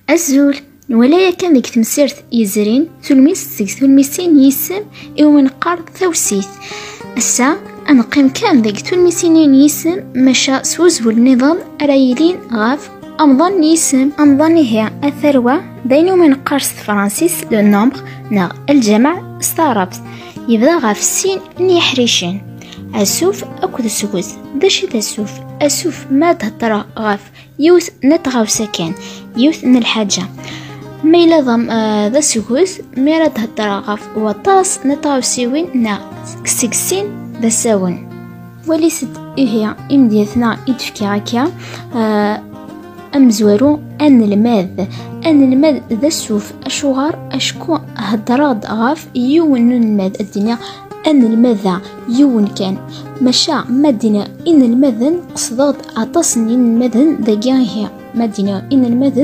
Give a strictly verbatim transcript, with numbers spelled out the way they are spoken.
Azul! Nwala yakan deg temsirt yezrin tulmist seg tulmisin n yisem iwumi neqqar tawsit. Ass-a, ad neqqim kan deg tulmisin n yisem, maca s uzwel nniḍen ara yilin ɣef amḍan n yisem. Amḍan ihi a tarwa d ayen iwumi neqqar s tefransist le nombre neɣ lǧameɛ s taɛrabt. Yebda ɣef sin n yiḥricen, asuf akked usgut. D acu i d asuf? Asuf, ma ad d-heddreɣ ɣef yiwet n tɣawsa kan, yiwet n lḥaǧa. Ma yella d am- eh, d asgut, mi ara d-heddreɣ ɣef waṭas n tɣawsiwin neɣ seg sin d asawen. Walit-d ihi imedyaten-a i d-fkiɣ akka, eh, amezwaru anelmad. Anelmad d asuf. Acuɣer? Acku heddreɣ-d ɣef yiwen n unelmad, ad d-iniɣ anelmad-a yiwen kan. Maca ma d-iniɣ inelmaden, qesdeɣ-d aṭas n yinelmaden dagi ihi. Ma d-iniɣ inelmaden,